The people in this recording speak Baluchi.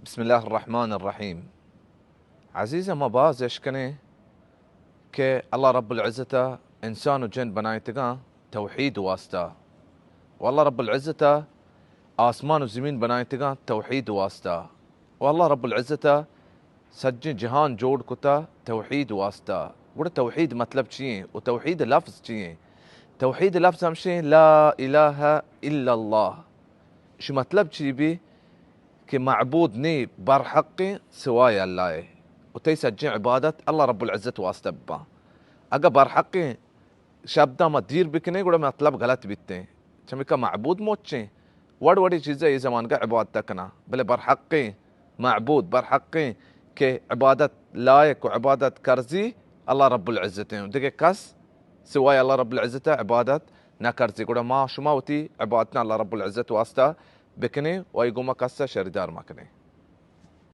بسم اللہ الرحمن الرحیم۔ عزیز، ما باز اشکنیں کہ اللہ رب العزت ء انسان و جن بنائتگاں توحید واسطہ، و اللہ رب العزت ء آسمان و زمین بنائتگاں توحید واسطہ، و اللہ رب العزت ء سجیں جہان جوڑ کتا توحید واسطہ۔ گڑا توحید مطلب چی ایں و توحید لفظ چی ایں؟ توحید لفظ ہمشیں لا الہ الا اللہ۔ شی مطلب چی بی؟ کہ معبود نی برحقیں سوائے اللہ ء، و تئی سجیں عبادت اللہ رب العزت واسطہ بباں۔ اگہ برحقیں شبداں ما دیر بکنیں، گڑا مطلب غلط بیتیں۔ چمیکا معبود مچیں، وڑ وڑی چیزے اے زمانگا عبادت کناں، بلے برحقیں معبود، برحقیں کہ عبادت لائق و عبادت کرزی اللہ رب العزت ایں۔ دگہ کس سوائے اللہ رب العزت ء عبادت نہ کرزی۔ گڑا ما شما وتی عبادتاں اللہ رب العزت واسطہ بکنیں و ای گوما کس ء شریدار مکنیں۔